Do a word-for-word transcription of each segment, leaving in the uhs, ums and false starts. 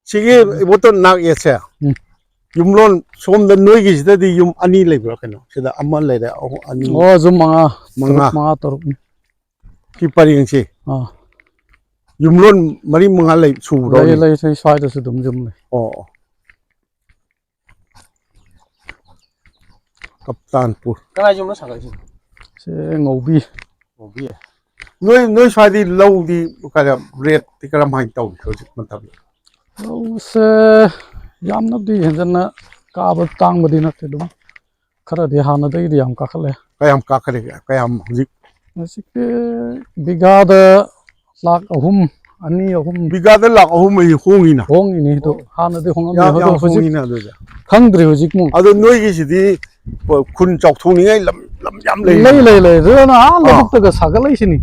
ꯁꯤꯒꯤ ꯏꯕꯣꯇꯣꯟ ꯅꯥꯛ ꯌꯦꯠꯁꯦ, ꯎꯝ꯫ ꯌꯨꯝꯂꯣꯟ ꯁꯣꯝꯗ ꯅꯣꯏꯒꯤꯁꯤꯗꯗꯤ ꯌꯨꯝ ꯑꯅꯤ ꯂꯩꯕ꯭ꯔꯥ ꯀꯩꯅꯣ? ꯁꯤꯗ ꯑꯃ ꯂꯩꯔꯦ, ꯑꯍꯨꯝ, ꯑꯅꯤ, ꯑꯣ, ꯌꯨꯝ ꯃꯉꯥ, ꯃꯉꯥ꯫ ꯇꯔꯨꯛ, ꯃꯉꯥ, ꯇꯔꯨꯛ꯫ ꯎꯝ꯫ ꯁꯤ ꯄꯔꯦꯡꯁꯤ ꯑꯥ꯫ ꯌꯨꯝꯂꯣꯟ ꯃꯔꯤ ꯃꯉꯥ ꯂꯩ, ꯁꯨꯕ꯭ꯔꯣ? ꯂꯩ, ꯂꯩ, ꯁꯤ ꯁ꯭ꯋꯥꯏꯗꯁꯨ ꯑꯗꯨꯝ ꯌꯨꯝ ꯂꯩ꯫ ꯑꯣ, ꯑꯣ꯫ ꯀꯞꯇꯥꯟꯄꯨꯔ꯫ ꯀꯅꯥꯏ ꯌꯨꯝꯅꯣ ꯁꯥꯒꯠꯂꯤꯁꯤꯕꯣ? ꯁꯦ ꯉꯧꯕꯤ꯫ ꯉꯧꯕꯤ? ꯅꯣꯏ, ꯅꯣꯏ ꯁ꯭ꯋꯥꯏꯗꯤ ꯂꯧꯗꯤ ꯀꯔꯝ, ꯔꯦꯠꯇꯤ ꯀꯔꯝꯍꯥꯏꯅ ꯇꯧꯔꯤ ꯍꯧꯖꯤꯛ ꯃꯇꯝꯗ? ꯂꯧꯁꯦ ꯌꯥꯝꯅꯗꯤ ꯍꯦꯟꯖꯟꯅ ꯀꯥꯕ ꯇꯥꯡꯕꯗꯤ ꯅꯠꯇꯦ, ꯑꯗꯨꯝ ꯈꯔꯗꯤ ꯍꯥꯟꯅꯗꯒꯤꯗꯤ ꯌꯥꯝ ꯀꯥꯈꯠꯂꯦ꯫ ꯀꯌꯥꯝ ꯀꯥꯈꯠꯂꯦ? ꯀꯌꯥꯝ ꯍꯧꯖꯤꯛ? ꯍꯧꯖꯤꯛꯇꯤ ꯕꯤꯒꯥꯗ ꯂꯥꯛ ꯑꯍꯨꯝ, ꯑꯅꯤ, ꯑꯍꯨꯝ꯫ ꯕꯤꯒꯥꯗ ꯂꯥꯛ ꯑꯍꯨꯝ ꯑꯩ ꯍꯣꯡꯉꯤꯅ꯫ ꯍꯣꯡꯉꯤꯅꯦ ꯑꯗꯣ꯫ ꯑꯣ꯫ ꯍꯥꯟꯅꯗꯤ ꯍꯣꯡꯉꯝꯃꯦ, ꯌꯥꯝ, ꯑꯗꯣ ꯌꯥꯝ ꯍꯧꯖꯤꯛ ꯍꯣꯡꯉꯤꯅ ꯑꯗꯨꯗꯤ꯫ ꯈꯪꯗ꯭ꯔꯤ ꯍꯧꯖꯤꯛꯃꯨꯛ꯫ ꯑꯗꯣ ꯅꯣꯏꯒꯤꯁꯤꯗꯤ ꯈꯨꯟ ꯆꯥꯎꯊꯣꯛꯅꯤꯡꯉꯥꯏ ꯂꯝ, ꯂꯝ ꯌꯥꯝ ꯂꯩ꯫ ꯂꯩ, ꯂꯩ, ꯂꯩ꯫ ꯑꯗꯨꯅ ꯑꯥ ꯑꯥ꯫ ꯂꯧꯕꯨꯛꯇꯒ ꯁꯥꯒꯠꯂꯛꯏꯁꯤꯅꯤ꯫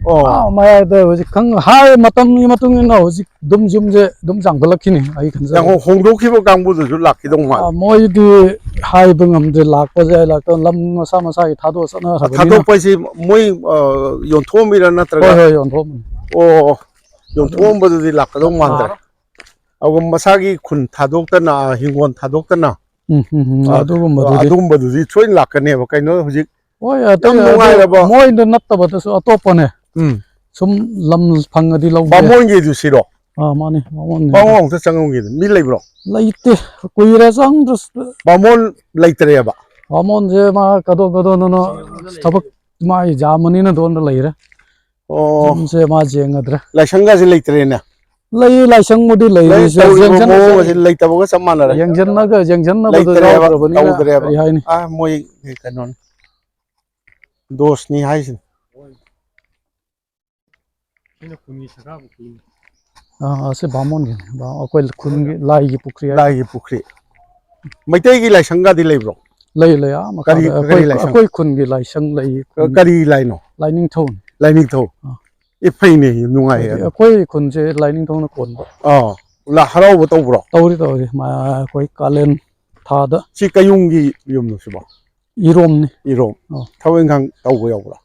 ꯑꯣ꯫ ꯑꯥ, ꯃꯌꯥꯏꯗ ꯍꯧꯖꯤꯛ ꯈꯪ-, ꯍꯥꯏ ꯃꯇꯝꯒꯤ ꯃꯇꯨꯡ ꯏꯟꯅ ꯍꯧꯖꯤꯛ ꯑꯗꯨꯝ ꯌꯨꯝꯁꯦ ꯑꯗꯨꯝ ꯆꯥꯎꯈꯠꯂꯛꯈꯤꯅꯤ, ꯑꯩ ꯈꯟꯖꯕ꯫ ꯌꯥꯝ ꯍꯣꯡꯗꯣꯛꯈꯤꯕ ꯀꯥꯡꯕꯨꯗꯨꯁꯨ ꯂꯥꯛꯈꯤꯗꯧ ꯃꯥꯜꯂꯦ꯫ ꯑꯥ, ꯃꯣꯏꯗꯤ ꯍꯥꯏꯕ ꯉꯝꯗ꯭ꯔꯦ, ꯂꯥꯛꯄꯁꯨ ꯌꯥꯏ, ꯂꯥꯛꯇꯕ, ꯂꯝ ꯃꯁꯥ ꯃꯁꯥꯒꯤ ꯊꯥꯗꯣꯛꯑ ꯆꯠꯅꯈ꯭ꯔꯕꯅꯤꯅ꯫ ꯊꯥꯗꯣꯛꯄ ꯍꯥꯏꯁꯤ ꯃꯣꯏ, ꯑ, ꯌꯣꯟꯊꯣꯛꯑꯝꯃꯤꯔ ꯅꯠꯇ꯭ꯔꯒ? ꯍꯣꯏ, ꯍꯣꯏ, ꯌꯣꯟꯊꯣꯛꯑꯝꯃꯤꯅꯤ꯫ ꯑꯣ, ꯌꯣꯟꯊꯣꯛꯑꯝꯕꯗꯨꯗꯤ ꯂꯥꯛꯀꯗꯧ ꯃꯥꯟꯗ꯭ꯔꯦ꯫ ꯑꯥ꯫ ꯑꯗꯨꯒ ꯃꯁꯥꯒꯤ ꯈꯨꯟ ꯊꯥꯗꯣꯛꯇꯅ, ꯍꯤꯡꯒꯣꯜ ꯊꯥꯗꯣꯛꯇꯅ, ꯎꯝ, ꯎꯝ, ꯎꯝ, ꯑ, ꯑꯗꯨꯒꯨꯝꯕꯗꯨꯗꯤ꯫ ꯑꯗꯨꯒꯨꯝꯕꯗꯨꯗꯤ ꯁꯣꯏꯅ ꯂꯥꯛꯀꯅꯦꯕ꯫ ꯀꯩꯅꯣ ꯍꯧꯖꯤꯛ ꯍꯣꯏ, ꯑꯇꯩ ꯌꯥꯝ ꯑꯗꯨ ꯅꯨꯡꯉꯥꯏꯔꯕ ꯃꯣꯏꯗ ꯅꯠꯇꯕꯗꯁꯨ ꯑꯇꯣꯞꯄꯅꯦ꯫ ꯎꯝ꯫ ꯁꯨꯝ ꯂꯝ ꯐꯪꯉꯗꯤ ꯂꯧꯒꯦ꯫ ꯕꯥꯃꯣꯟꯒꯤꯗꯨ ꯁꯤꯔꯣ? ꯑꯥ, ꯃꯥꯅꯤ, ꯕꯥꯃꯣꯟꯅꯤ꯫ ꯕꯥꯃꯣꯟ ꯑꯝꯇ ꯆꯪꯉꯝꯒꯦ꯫ ꯃꯤ ꯂꯩꯕ꯭ꯔꯣ? ꯂꯩꯇꯦ꯫ ꯀꯨꯏꯔꯦ ꯆꯪꯗ꯭ꯔꯁꯨ꯫ ꯕꯥꯃꯣꯟ ꯂꯩꯇ꯭ꯔꯦꯕ? ꯕꯥꯃꯣꯟꯁꯦ ꯃꯥ ꯀꯗꯣ ꯀꯗꯣꯅꯅꯣ ꯊꯕꯛ ꯃꯥ ꯑꯦꯛꯖꯥꯝ ꯑꯅꯤꯅ ꯗꯣꯟꯗ ꯂꯩꯔꯦ꯫ ꯑꯣ꯫ ꯌꯨꯝꯁꯦ ꯃꯥ ꯌꯦꯡꯉꯗ꯭ꯔꯦ꯫ ꯂꯥꯏꯁꯪꯒꯁꯦ ꯂꯩꯇ꯭ꯔꯦꯅꯦ? ꯂꯩ, ꯂꯥꯏꯁꯪꯕꯨꯗꯤ ꯂꯩ, ꯂꯩ, ꯇꯧꯔꯤꯕ ꯌꯦꯡꯁꯤꯟꯅ ꯃꯑꯣꯡ ꯑꯁꯤ ꯆꯠꯂꯤ꯫ ꯂꯩꯇꯕꯒ ꯆꯞ ꯃꯥꯟꯅꯔꯦ꯫ ꯌꯦꯡꯁꯤꯟꯅꯒ-, ꯌꯦꯡꯁꯤꯟꯅꯕꯗꯣ ꯂꯩꯇ꯭ꯔꯦꯕ, ꯌꯥꯎꯗ꯭ꯔꯕꯅꯤꯅ ꯇꯧꯗ꯭ꯔꯦꯕ꯫ ꯀꯔꯤ ꯍꯥꯏꯅꯤ? ꯑꯥ, ꯃꯣꯏ ꯀꯩꯅꯣꯅꯤ꯫ ꯗꯣꯁꯅꯤ ꯍꯥꯏꯁꯤꯅꯤ꯫ ꯁꯤꯅ ꯈꯨꯟꯒꯤ ꯁꯔꯀꯥꯔꯕꯨ ꯄꯤꯅꯤ꯫ ꯑꯥ, ꯑꯁꯤ ꯕꯥꯃꯣꯟꯒꯤꯅꯤ꯫ ꯕꯥ-, ꯑꯩꯈꯣꯏ ꯈꯨꯟꯒꯤ ꯂꯥꯏꯒꯤ ꯄꯨꯈ꯭ꯔꯤ ꯍꯥꯏ-, ꯂꯥꯏꯒꯤ ꯄꯨꯈ꯭ꯔꯤ꯫ ꯃꯩꯇꯩꯒꯤ ꯂꯥꯏꯁꯪꯒꯗꯤ ꯂꯩꯕ꯭ꯔꯣ? ꯂꯩ, ꯂꯩ꯫ ꯑꯥ, ꯀꯔꯤ, ꯃꯈꯥꯗ ꯀꯔꯤ ꯑꯩꯈꯣꯏ, ꯂꯥꯏꯁꯪ? ꯑꯩꯈꯣꯏ ꯈꯨꯟꯒꯤ ꯂꯥꯏꯁꯪ ꯂꯩ꯫ ꯀ-, ꯀꯔꯤ ꯂꯥꯏꯅꯣ? ꯂꯥꯏꯅꯤꯡꯊꯧꯅꯤ꯫ ꯂꯥꯏꯅꯤꯡꯊꯧ꯫ ꯑꯥ꯫ ꯑꯦ, ꯐꯩꯅꯦ, ꯅꯨꯡꯉꯥꯏꯌꯦ꯫ ꯑꯩꯈꯣꯏ ꯈꯨꯟꯁꯦ ꯂꯥꯏꯅꯤꯡꯊꯧꯅ ꯀꯣꯟꯕ꯫ ꯑꯥ꯫ ꯂꯥ-, ꯍꯔꯥꯎꯕ ꯇꯧꯕ꯭ꯔꯣ? ꯇꯧꯔꯤ, ꯇꯧꯔꯤ꯫ ꯃꯥ-, ꯑꯩꯈꯣꯏ ꯀꯥꯂꯦꯟ ꯊꯥꯗ꯫ ꯁꯤ ꯀꯩ ꯌꯨꯝꯒꯤ ꯌꯨꯝꯅꯣ ꯁꯤꯕꯣ? ꯏꯔꯣꯝꯅꯤ꯫ ꯏꯔꯣꯝ꯫ ꯑꯣ꯫ ꯊꯕꯛ ꯏꯪꯈꯥꯡ ꯇꯧꯕ ꯌꯥꯎꯕ꯭ꯔꯥ?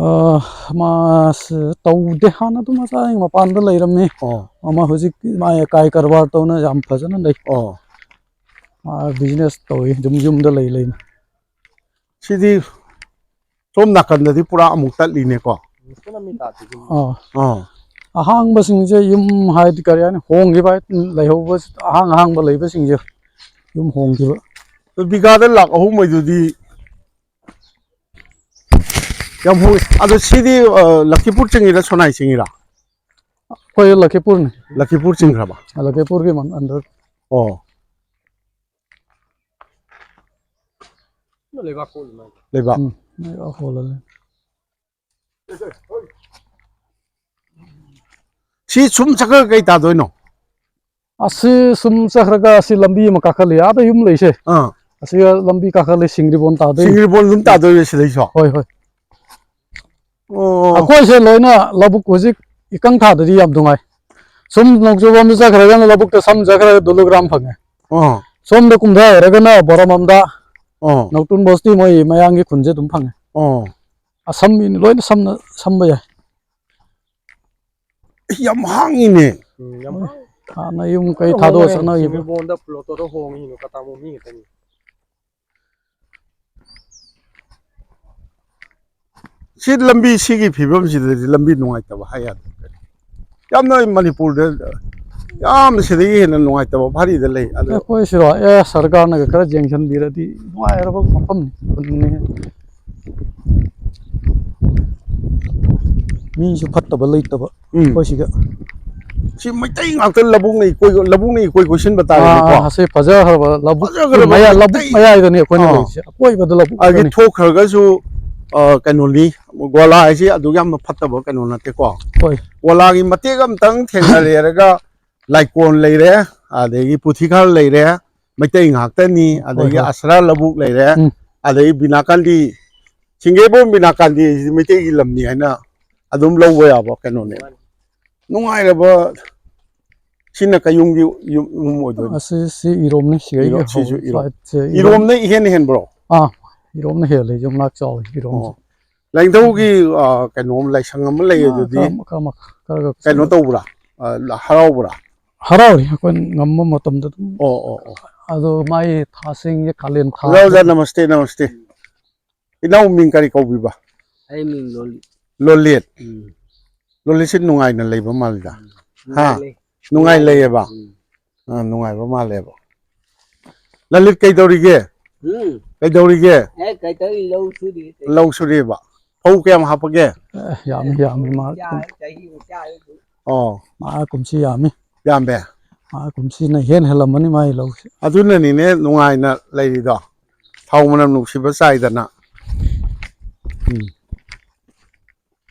ꯑ, ꯃꯥꯁꯦ ꯇꯧꯗꯦ꯫ ꯍꯥꯟꯅ ꯑꯗꯨꯝ ꯃꯆꯥ ꯃꯄꯥꯟꯗ ꯂꯩꯔꯝꯃꯤ꯫ ꯑꯣ꯫ ꯑꯃ ꯍꯧꯖꯤꯛ ꯃꯥ ꯑꯀꯥꯏ ꯀꯔꯕꯥꯔ ꯇꯧꯅ ꯌꯥꯝ ꯐꯖꯅ ꯂꯩ꯫ ꯑꯣ꯫ ꯃꯥ business ꯇꯧꯏ, ꯑꯗꯨꯝ ꯌꯨꯝꯗ ꯂꯩ ꯂꯩꯅ꯫ ꯁꯤꯗꯤ ꯁꯣꯝ ꯅꯥꯀꯟꯗꯗꯤ ꯄꯨꯔꯥ ꯑꯃꯨꯛ ꯇꯠꯂꯤꯅꯦꯀꯣ? ꯑꯥ꯫ ꯑꯥ꯫ ꯑꯍꯥꯡꯕꯁꯤꯡꯁꯦ ꯌꯨꯝ ꯍꯥꯏꯗꯤ ꯀꯔꯤ ꯍꯥꯏꯅꯤ, ꯍꯣꯡꯈꯤꯕ ꯍꯥꯏ-, ꯂꯩꯍꯧꯕ, ꯑꯍꯥꯡ ꯑꯍꯥꯡꯕ ꯂꯩꯕꯁꯤꯡꯁꯦ ꯌꯨꯝ ꯍꯣꯡꯈꯤꯕ꯫ ꯕꯤꯒꯥꯗ ꯂꯥꯈ ꯑꯍꯨꯝ ꯑꯣꯏꯗꯨꯗꯤ ꯌꯥꯝ ꯍꯣꯡꯉꯤ꯫ ꯑꯗꯣ ꯁꯤꯗꯤ, ꯑ, ꯂꯈꯤꯄꯨꯔ ꯆꯤꯡꯉꯤꯔꯥ, ꯁꯣꯅꯥꯏ ꯆꯤꯡꯉꯤꯔꯥ? ꯑꯩꯈꯣꯏ ꯂꯈꯤꯄꯨꯔꯅꯤ꯫ ꯂꯈꯤꯄꯨꯔ ꯆꯤꯡꯈ꯭ꯔꯕ? ꯂꯈꯤꯄꯨꯔꯒꯤ ꯃꯟ-, under꯫ ꯑꯣ꯫ ꯂꯩꯕꯥꯛ ꯀꯣꯠꯂꯤ ꯃꯥꯏ꯫ ꯂꯩꯕꯥꯛ꯫ ꯎꯝ, ꯂꯩꯕꯥꯛ ꯍꯣꯜꯂ ꯂꯩ꯫ ꯁꯤ ꯁꯨꯝ ꯆꯠꯈ꯭ꯔꯒ ꯀꯩ ꯇꯥꯗꯣꯏꯅꯣ? ꯑꯁꯤ ꯁꯨꯝ ꯆꯠꯈ꯭ꯔꯒ ꯑꯁꯤ ꯂꯝꯕꯤ ꯑꯃ ꯀꯥꯈꯠꯂꯤ, ꯑꯥꯗ ꯌꯨꯝ ꯂꯩꯁꯦ꯫ ꯑꯥ꯫ ꯑꯁꯤꯒ ꯂꯝꯕꯤ ꯀꯥꯈꯠꯂꯤ, ꯁꯤꯡꯒ꯭ꯔꯤꯕꯣꯟ ꯇꯥꯗꯣꯏꯅꯤ꯫ ꯁꯤꯡꯒ꯭ꯔꯤꯕꯣꯟ ꯑꯗꯨꯝ ꯇꯥꯗꯣꯏꯅꯦ ꯁꯤꯗꯩꯁꯨ? ꯍꯣꯏ, ꯍꯣꯏ꯫ ꯑꯣ꯫ ꯑꯩꯈꯣꯏꯁꯦ ꯂꯣꯏꯅ ꯂꯧꯕꯨꯛ ꯍꯧꯖꯤꯛ ꯏꯀꯪ ꯊꯥꯗꯗꯤ ꯌꯥꯝ ꯅꯨꯡꯉꯥꯏ꯫ ꯁꯨꯝ ꯅꯣꯡꯆꯨꯕ ꯑꯃ ꯆꯠꯈ꯭ꯔꯒꯅ ꯂꯧꯕꯨꯛꯇ ꯁꯝ ꯆꯠꯈ꯭ꯔꯒ ꯗꯨꯂꯨꯒ꯭ꯔꯥꯝ ꯐꯪꯉꯦ꯫ ꯑꯣ꯫ ꯁꯣꯝꯗ ꯀꯨꯝꯊꯈ꯭ꯔꯒꯅ ꯕꯣꯔꯃꯝꯗ, ꯑꯣ꯫ ꯅꯧꯇꯨꯟ ꯕꯣꯁꯇꯤ ꯃꯣꯏ ꯃꯌꯥꯡꯒꯤ ꯈꯨꯟꯁꯦ ꯑꯗꯨꯝ ꯐꯪꯉꯦ꯫ ꯑꯣ꯫ ꯑꯁꯝꯕꯤꯅꯤ, ꯂꯣꯏꯅ ꯁꯝꯅ-, ꯁꯝꯕ ꯌꯥꯏ꯫ ꯌꯥꯝ ꯍꯥꯡꯉꯤꯅꯦ꯫ ꯎꯝ, ꯌꯥꯝ ꯍꯥꯡꯉꯤ꯫ ꯍꯥꯟꯅ ꯌꯨꯝ ꯀꯩ ꯊꯥꯗꯣꯛꯑ ꯆꯠꯅꯈꯤꯕ꯫ ꯁꯤꯡꯖꯃꯩ ꯕꯣꯟꯗ ꯄ꯭ꯂꯣꯠ ꯇꯧꯔ ꯍꯣꯡꯉꯤ ꯀꯩꯅꯣ, ꯀꯇꯥꯃꯣ ꯃꯤ ꯈꯛꯇꯅꯤ꯫ ꯁꯤ ꯂꯝꯕꯤ ꯁꯤꯒꯤ ꯐꯤꯕꯝꯁꯤꯗꯗꯤ ꯂꯝꯕꯤ ꯅꯨꯡꯉꯥꯏꯇꯕ ꯍꯥꯏ ꯌꯥꯗ꯭ꯔꯦ꯫ ꯌꯥꯝꯅ ꯃꯅꯤꯄꯨꯔꯗ ꯌꯥꯝ ꯁꯤꯗꯒꯤ ꯍꯦꯟꯅ ꯅꯨꯡꯉꯥꯏꯇꯕ ꯚꯥꯔꯤꯗ ꯂꯩ꯫ ꯑꯗꯣ ꯑꯩꯈꯣꯏ ꯁꯤꯔꯣ? ꯑꯦ, ꯁꯔꯀꯥꯔꯅꯒ ꯈꯔ ꯌꯦꯡꯁꯤꯟꯕꯤꯔꯗꯤ ꯅꯨꯡꯉꯥꯏꯔꯕ ꯃꯐꯝꯅꯤ꯫ ꯃꯤꯁꯨ ꯐꯠꯇꯕ ꯂꯩꯇꯕ ꯎꯝ꯫ ꯑꯩꯈꯣꯏ ꯁꯤꯒ꯫ ꯁꯤ ꯃꯩꯇꯩ ꯉꯥꯛꯇ ꯂꯧꯕꯨꯛꯅ ꯏꯀꯣꯏ, ꯂꯧꯕꯨꯛꯅ ꯏꯀꯣꯏ ꯀꯣꯏꯁꯤꯟꯕ ꯇꯥꯔꯦꯅꯦꯀꯣ꯫ ꯑꯥ, ꯑꯁꯤ ꯐꯖꯈ꯭ꯔꯕ ꯂꯧꯕꯨꯛꯀꯤ ꯐꯖꯈ꯭ꯔꯕ ꯃꯌꯥꯏ, ꯂꯧꯕꯨꯛ ꯃꯩꯇꯩ꯫ ꯃꯌꯥꯏꯗꯅꯤ ꯑꯩꯈꯣꯏꯅ ꯑꯥ꯫ ꯂꯩꯔꯤꯁꯦ꯫ ꯑꯀꯣꯏꯕꯗ ꯂꯧꯕꯨꯛ ꯑꯗꯒꯤ ꯉꯥꯛꯇꯅꯤ꯫ ꯊꯣꯛꯈ꯭ꯔꯒꯁꯨ, ꯑ, ꯀꯩꯅꯣꯅꯤ, ꯒꯣꯂꯥ ꯍꯥꯏꯁꯤ ꯑꯗꯨꯛ ꯌꯥꯝꯅ ꯐꯠꯇꯕ ꯀꯩꯅꯣ ꯅꯠꯇꯦꯀꯣ꯫ ꯍꯣꯏ꯫ ꯒꯣꯂꯥꯒꯤ ꯃꯇꯦꯛ ꯑꯃꯇꯪ ꯊꯦꯡꯅꯔꯦꯔꯒ ꯂꯥꯏꯀꯣꯟ ꯂꯩꯔꯦ, ꯑꯗꯒꯤ ꯄꯨꯊꯤꯈꯜ ꯂꯩꯔꯦ, ꯃꯩꯇꯩ ꯉꯥꯛꯇꯅꯤ, ꯍꯣꯏ, ꯑꯗꯒꯤ ꯍꯣꯏ꯫ ꯑꯁꯔꯥ ꯂꯧꯕꯨꯛ ꯂꯩꯔꯦ, ꯎꯝ꯫ ꯑꯗꯒꯤ ꯕꯤꯅꯥꯀꯥꯟꯗꯤ, ꯁꯤꯡꯒꯦꯕꯣꯝ ꯕꯤꯅꯥꯀꯥꯟꯗꯤ ꯍꯥꯏꯁꯤꯗꯤ ꯃꯩꯇꯩꯒꯤ ꯂꯝꯅꯤ ꯍꯥꯏꯅ ꯑꯗꯨꯝ ꯂꯧꯕ ꯌꯥꯕ ꯀꯩꯅꯣꯅꯦ꯫ ꯅꯨꯡꯉꯥꯏꯔꯕ ꯁꯤꯅ ꯀꯩꯌꯨꯝꯒꯤ ꯌꯨꯝ, ꯌꯨꯝ ꯑꯣꯏꯗꯣꯏꯅꯤ? ꯑꯁꯤ, ꯁꯤ ꯏꯔꯣꯝꯅꯤ, ꯁꯤꯒꯩꯒꯤ ꯏꯔꯣꯝ-, ꯁꯤꯁꯨ ꯍꯧ-, ꯏꯔꯣꯝ꯫ Side ꯁꯦ ꯏꯔꯣꯝ꯫ ꯏꯔꯣꯝꯅ ꯏꯍꯦꯟ ꯍꯦꯟꯕ꯭ꯔꯣ? ꯑꯥ, ꯏꯔꯣꯝꯅ ꯍꯦꯜꯂꯦ, ꯌꯨꯝꯅꯥꯛ ꯆꯥꯎꯋꯦ ꯏꯔꯣꯝꯁꯦ꯫ ꯑꯣ꯫ ꯂꯥꯏꯅꯤꯡꯊꯧꯒꯤ, ꯑ, ꯀꯩꯅꯣꯝ ꯂꯥꯏꯁꯪ ꯑꯃ ꯂꯩ, ꯑꯥ, ꯑꯗꯨꯗꯤ ꯈꯔ ꯑꯃ, ꯈꯔ ꯑꯃ, ꯈꯔ ꯑꯃ ꯀꯩꯅꯣ ꯆꯠꯂꯦ꯫ ꯇꯧꯕ꯭ꯔꯥ? ꯑ, ꯍꯔꯥꯎꯕ꯭ꯔꯥ? ꯍꯔꯥꯎꯔꯤ, ꯑꯩꯈꯣꯏ ꯉꯝꯕ ꯃꯇꯝꯗ ꯑꯗꯨꯝ꯫ ꯑꯣ, ꯑꯣ, ꯑꯣ꯫ ꯑꯗꯣ ꯃꯥꯒꯤ ꯊꯥꯁꯤꯡꯁꯦ ꯀꯥꯂꯦꯟ ꯊꯥ ꯑꯣꯖꯥ, ꯑꯣꯖꯥ, ꯅꯃꯁꯇꯦ, ꯅꯃꯁꯇꯦ꯫ ꯏꯅꯥꯎ ꯃꯤꯡ ꯀꯔꯤ ꯀꯧꯕꯤꯕ? ꯑꯩ ꯃꯤꯡ ꯂꯣꯂꯤ꯫ ꯂꯣꯂꯦꯠ꯫ ꯎꯝ꯫ ꯂꯣꯂꯦꯠꯁꯤ ꯅꯨꯡꯉꯥꯏꯅ ꯂꯩꯕ ꯃꯥꯜꯂꯤꯗ꯫ ꯎꯝ꯫ ꯍꯥ? ꯅꯨꯡꯉꯥꯏ ꯂꯩ꯫ ꯅꯨꯡꯉꯥꯏ ꯂꯩꯌꯦꯕ? ꯎꯝ꯫ ꯑ, ꯅꯨꯡꯉꯥꯏꯕ ꯃꯥꯜꯂꯦꯕ꯫ ꯂꯂꯤꯠ ꯀꯩꯗꯧꯔꯤꯒꯦ? ꯎꯝ꯫ ꯀꯩꯗꯧꯔꯤꯒꯦ? ꯑꯦ, ꯀꯩꯗꯧꯔꯤ? ꯂꯧ ꯁꯨꯔꯤ꯫ ꯂꯧ ꯁꯨꯔꯤꯕ? ꯐꯧ ꯀꯌꯥꯝ ꯍꯥꯞꯄꯒꯦ? ꯑꯦ, ꯌꯥꯝꯃꯤ, ꯌꯥꯝꯃꯤ, ꯃꯥ ꯆꯥ-, ꯆꯍꯤ ꯆꯥ-, ꯑꯣ꯫ ꯃꯥ ꯀꯨꯝꯁꯤ ꯌꯥꯝꯃꯤ꯫ ꯌꯥꯝꯃꯦ? ꯃꯥ ꯀꯨꯝꯁꯤꯅ ꯏꯍꯦꯟ ꯍꯦꯜꯂꯝꯃꯅꯤ ꯃꯥꯒꯤ ꯂꯧꯁꯦ꯫ ꯑꯗꯨꯅꯅꯤꯅꯦ ꯅꯨꯡꯉꯥꯏꯅ ꯂꯩꯔꯤꯗꯣ꯫ ꯊꯥꯎ ꯃꯅꯝ ꯅꯨꯡꯁꯤꯕ ꯆꯥꯏꯗꯅ꯫ ꯎꯝ꯫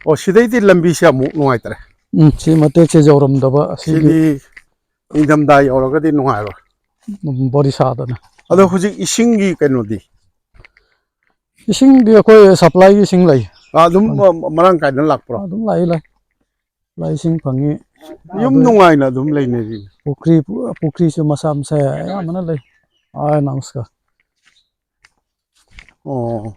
ꯑꯣ, ꯁꯤꯗꯩꯗꯤ ꯂꯝꯕꯤꯁꯦ ꯑꯃꯨꯛ ꯅꯨꯡꯉꯥꯏꯇ꯭ꯔꯦ꯫ ꯎꯝ, ꯁꯤ ꯃꯇꯦꯛꯁꯦ ꯌꯧꯔꯝꯗꯕ ꯑꯁꯤꯒꯤ꯫ ꯁꯤꯗꯤ ꯏꯪꯊꯝꯊꯥ ꯌꯧꯔꯒꯗꯤ ꯅꯨꯡꯉꯥꯏꯔꯣꯏ꯫ ꯎꯝ, ꯕꯣꯔꯤꯁꯥꯗꯅ꯫ ꯑꯗꯣ ꯍꯧꯖꯤꯛ ꯏꯁꯤꯡꯒꯤ ꯀꯩꯅꯣꯗꯤ? ꯏꯁꯤꯡꯗꯤ ꯑꯩꯈꯣꯏ supplyꯒꯤ ꯏꯁꯤꯡ ꯂꯩ꯫ ꯑꯥ, ꯑꯗꯨꯝ ꯃ-, ꯃꯔꯥꯡ ꯀꯥꯏꯅ ꯂꯥꯛꯄ꯭ꯔꯣ? ꯑꯗꯨꯝ ꯂꯥꯛꯏ, ꯂꯥꯏ꯫ ꯂꯥꯏ ꯏꯁꯤꯡ ꯐꯪꯉꯤ꯫ ꯌꯨꯝ ꯑꯗꯨ ꯅꯨꯡꯉꯥꯏꯅ ꯑꯗꯨꯝ ꯂꯩꯅꯔꯤ꯫ ꯄꯨꯈ꯭ꯔꯤ, ꯄꯨ-, ꯄꯨꯈ꯭ꯔꯤꯁꯨ ꯃꯆꯥ ꯃꯆꯥ ꯑꯌꯥꯝꯕꯅ ꯂꯩ꯫ ꯑꯥ, ꯅꯃꯁꯀꯥꯔ꯫ ꯑꯣ꯫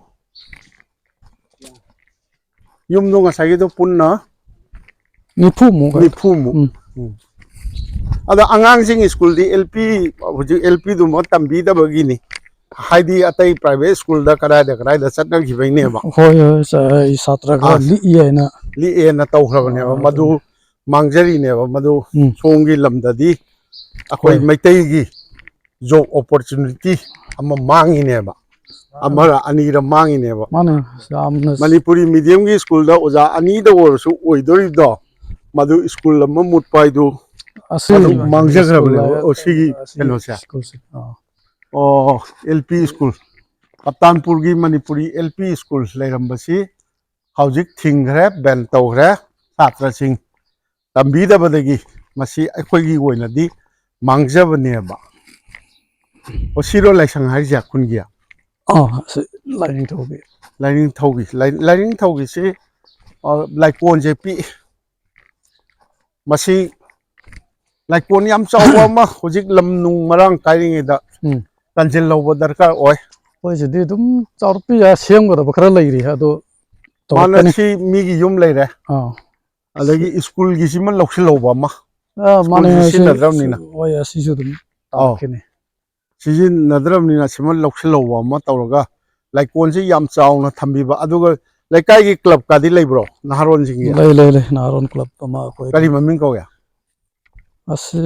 ꯌꯨꯝꯗꯣ ꯉꯁꯥꯏꯒꯤꯗꯣ ꯄꯨꯟꯅ ꯅꯤꯐꯨꯃꯨꯛ ꯑꯣꯏ-, ꯅꯤꯐꯨꯃꯨꯛ꯫ ꯎꯝ꯫ ꯎꯝ꯫ ꯑꯗꯣ ꯑꯉꯥꯡꯁꯤꯡ ꯁ꯭ꯀꯨꯜꯗꯤ L P, ꯍꯧꯖꯤꯛ L Pꯗꯨꯃꯛ ꯇꯝꯕꯤꯗꯕꯒꯤꯅꯤ꯫ ꯍꯥꯏꯗꯤ ꯑꯇꯩ private ꯁ꯭ꯀꯨꯜꯗ ꯀꯗꯥꯏꯗ ꯀꯗꯥꯏꯗ ꯆꯠꯅꯈꯤꯕꯩꯅꯦꯕ꯫ ꯍꯣꯏ, ꯍꯣꯏ, ꯁꯥ-, ꯁꯥꯇ꯭ꯔ ꯈꯔ ꯑꯥ, ꯂꯤꯛꯏ ꯍꯥꯏꯅ꯫ ꯂꯤꯛꯑꯦꯅ ꯇꯧꯈ꯭ꯔꯕꯅꯦꯕ꯫ ꯑꯥ, ꯃꯗꯨ ꯑꯗꯨꯅꯤ꯫ ꯃꯥꯡꯖꯔꯤꯅꯦꯕ꯫ ꯃꯗꯨ ꯎꯝ꯫ ꯁꯣꯝꯒꯤ ꯂꯝꯗꯗꯤ ꯑꯩꯈꯣꯏ ꯍꯣꯏ꯫ ꯃꯩꯇꯩꯒꯤ job opportunity ꯑꯃ ꯃꯥꯡꯉꯤꯅꯦꯕ꯫ ꯑꯃꯔ ꯑꯅꯤꯔ ꯃꯥꯡꯉꯤꯅꯦꯕ꯫ ꯃꯥꯅꯦ, ꯌꯥꯝꯅ ꯃꯅꯤꯄꯨꯔꯤ mediumꯒꯤ ꯁ꯭ꯀꯨꯜꯗ ꯑꯣꯖꯥ ꯑꯅꯤꯗ ꯑꯣꯏꯔꯁꯨ ꯑꯣꯏꯗꯣꯔꯤꯕꯗꯣ, ꯃꯗꯨ ꯁ꯭ꯀꯨꯜ ꯑꯃ ꯃꯨꯠꯄ ꯍꯥꯏꯗꯨ ꯑꯁꯤ ꯑꯗꯨꯝ ꯃꯥꯡꯖꯈ꯭ꯔꯕꯅꯦꯕ꯫ ꯁ꯭ꯀꯨꯜ ꯑꯣ, ꯁꯤꯒꯤ ꯑꯁꯤ ꯀꯩꯅꯣꯁꯦ꯫ ꯁ꯭ꯀꯨꯜꯁꯦ, ꯑꯥ꯫ ꯑꯣ, L P ꯁ꯭ꯀꯨꯜ꯫ ꯀꯞꯇꯥꯟꯄꯨꯔꯒꯤ ꯃꯅꯤꯄꯨꯔꯤ L P ꯁ꯭ꯀꯨꯜ ꯂꯩꯔꯝꯕꯁꯤ ꯍꯧꯖꯤꯛ ꯊꯤꯡꯈ꯭ꯔꯦ, ban ꯇꯧꯈ꯭ꯔꯦ꯫ ꯁꯥꯇ꯭ꯔꯁꯤꯡ ꯇꯝꯕꯤꯗꯕꯗꯒꯤ ꯃꯁꯤ ꯑꯩꯈꯣꯏꯒꯤ ꯑꯣꯏꯅꯗꯤ ꯃꯥꯡꯖꯕꯅꯦꯕ꯫ ꯑꯣ, ꯁꯤꯔꯣ ꯂꯥꯏꯁꯪ ꯍꯥꯏꯔꯤꯁꯦ ꯈꯨꯟꯒꯤ? ꯑꯥ, ꯑꯁꯤ ꯂꯥꯏꯅꯤꯡꯊꯧꯒꯤ꯫ ꯂꯥꯏꯅꯤꯡꯊꯧꯒꯤ, ꯂꯥꯏ-, ꯂꯥꯏꯅꯤꯡꯊꯧꯒꯤꯁꯤ, ꯑ, ꯂꯥꯏꯀꯣꯟꯁꯦ ꯄꯤꯛꯏ꯫ ꯃꯁꯤ ꯂꯥꯏꯀꯣꯟ ꯌꯥꯝ ꯆꯥꯎꯕ ꯑꯃ ꯍꯧꯖꯤꯛ ꯂꯝ ꯅꯨꯡ ꯃꯔꯥꯡ ꯀꯥꯏꯔꯤꯉꯩꯗ ꯎꯝ꯫ ꯀꯟꯁꯤꯜꯍꯧꯕ ꯗꯔꯀꯥꯔ ꯑꯣꯏ꯫ ꯑꯩꯈꯣꯏ ꯁꯤꯗꯤ ꯑꯗꯨꯝ ꯆꯥꯎꯔꯛꯄ ꯌꯥ-, ꯁꯦꯝꯒꯗꯕ ꯈꯔ ꯂꯩꯔꯤ, ꯑꯗꯣ ꯃꯥꯅ ꯇꯧꯔꯛꯀꯅꯤ꯫ ꯁꯤ ꯃꯤꯒꯤ ꯌꯨꯝ ꯂꯩꯔꯦ꯫ ꯑꯥ꯫ ꯑꯗꯒꯤ ꯁ꯭ꯀꯨꯜꯒꯤꯁꯤꯃ ꯂꯧꯁꯤꯜꯍꯧꯕ ꯑꯃ꯫ ꯑꯥ, ꯃꯥꯅꯦ, ꯁ꯭ꯀꯨꯜꯁꯤ ꯁꯤ-, ꯁꯤꯖꯤꯟꯅꯗ꯭ꯔꯕꯅꯤꯅ꯫ ꯍꯣꯏ, ꯑꯁꯤꯁꯨ ꯑꯗꯨꯝ ꯑꯧ꯫ ꯇꯥꯛꯀꯅꯤ꯫ ꯁꯤꯖꯤꯟꯅꯗ꯭ꯔꯕꯅꯤꯅ ꯁꯤꯃ ꯂꯧꯁꯤꯜꯍꯧꯕ ꯑꯃ ꯇꯧꯔꯒ ꯂꯥꯏꯀꯣꯟꯁꯤ ꯌꯥꯝ ꯆꯥꯎꯅ ꯊꯝꯕꯤꯕ꯫ ꯑꯗꯨꯒ ꯂꯩꯀꯥꯏꯒꯤ ꯀ꯭ꯂꯕꯀꯗꯤ ꯂꯩꯕ꯭ꯔꯣ, ꯅꯍꯥꯔꯣꯟꯁꯤꯡꯒꯤ? ꯂꯩ, ꯂꯩ, ꯂꯩ꯫ ꯅꯍꯥꯔꯣꯟ ꯀ꯭ꯂꯕ ꯑꯃ ꯑꯩꯈꯣꯏ ꯀꯔꯤ ꯑꯗꯨꯝ ꯃꯃꯤꯡ ꯀꯧꯏ? ꯑꯁꯤ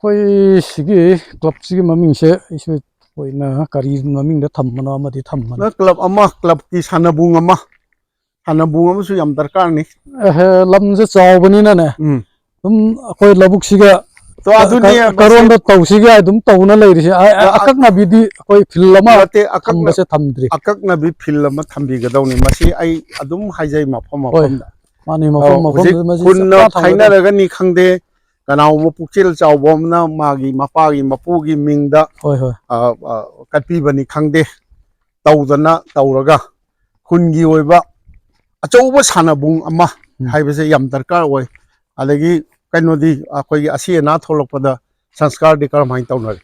ꯑꯩꯈꯣꯏ ꯁꯤꯒꯤ ꯀ꯭ꯂꯕꯁꯤꯒꯤ ꯃꯃꯤꯡꯁꯦ ꯑꯩꯁꯨ ꯊꯣꯏꯅ ꯀꯔꯤ ꯃꯃꯤꯡꯗ ꯊꯝꯕꯅꯣ ꯑꯃꯗꯤ ꯊꯝꯕꯅꯤ꯫ ꯅꯪ ꯀ꯭ꯂꯕ ꯑꯃ, ꯀ꯭ꯂꯕꯀꯤ ꯁꯥꯟꯅꯕꯨꯡ ꯑꯃ, ꯁꯥꯟꯅꯕꯨꯡ ꯑꯃꯁꯨ ꯌꯥꯝ ꯗꯔꯀꯥꯔꯅꯤ꯫ ꯑꯦꯍꯦ, ꯂꯝꯁꯦ ꯆꯥꯎꯕꯅꯤꯅꯅꯦ꯫ ꯎꯝ꯫ ꯑꯗꯨꯝ ꯑꯩꯈꯣꯏ ꯂꯧꯕꯨꯛꯁꯤꯒ ꯇꯣ, ꯑꯗꯨꯅꯤ ꯀ-, ꯃꯁꯤ ꯀꯔꯣꯝꯗ ꯇꯧꯁꯤꯒꯦ ꯑꯗꯨꯝ ꯇꯧꯅ ꯂꯩꯔꯤꯁꯦ꯫ ꯑ-, ꯑ-, ꯑ-, ꯑꯀꯛꯅꯕꯤꯗꯤ ꯑꯩꯈꯣꯏ ꯐꯤꯜ ꯑꯃ ꯅꯠꯇꯦ, ꯑꯀꯛꯅ-, ꯊꯝꯕꯁꯦ ꯊꯝꯗ꯭ꯔꯤ꯫ ꯑꯀꯛꯅꯕꯤ ꯐꯤꯜ ꯑꯃ ꯊꯝꯕꯤꯒꯗꯧꯅꯤ꯫ ꯃꯁꯤ ꯑꯩ ꯑꯗꯨꯝ ꯍꯥꯏꯖꯩ ꯃꯐꯝ ꯍꯣꯏ꯫ ꯃꯐꯝꯗ꯫ ꯃꯥꯅꯤ, ꯃꯐꯝ ꯑꯧ, ꯃꯐꯝꯗ ꯍꯧꯖꯤꯛ ꯃꯁꯤ ꯈꯨꯟꯅ ꯆꯞ ꯆꯥ ꯊꯝꯒꯗꯧꯅꯤ꯫ ꯈꯥꯏꯅꯔꯒꯅꯤ ꯈꯪꯗꯦ, ꯀꯅꯥꯒꯨꯝꯕ ꯄꯨꯛꯆꯦꯜ ꯆꯥꯎꯕ ꯑꯃꯅ ꯃꯥꯒꯤ ꯃꯄꯥꯒꯤ ꯃꯄꯨꯒꯤ ꯃꯤꯡꯗ, ꯍꯣꯏ, ꯍꯣꯏ꯫ ꯑ, ꯑ, ꯀꯠꯄꯤꯕꯅꯤ ꯈꯪꯗꯦ, ꯇꯧꯗꯅ ꯇꯧꯔꯒ ꯈꯨꯟꯒꯤ ꯑꯣꯏꯕ ꯑꯆꯧꯕ ꯁꯥꯟꯅꯕꯨꯡ ꯑꯃ ꯎꯝ꯫ ꯍꯥꯏꯕꯁꯦ ꯌꯥꯝ ꯗꯔꯀꯥꯔ ꯑꯣꯏ꯫ ꯑꯗꯒꯤ ꯀꯩꯅꯣꯗꯤ, ꯑꯩꯈꯣꯏꯒꯤ ꯑꯁꯤ ꯑꯅꯥ ꯊꯣꯛꯂꯛꯄꯗ ꯁꯪꯁꯀꯥꯔꯗꯤ ꯀꯔꯝꯍꯥꯏꯅ ꯇꯧꯅꯔꯤ?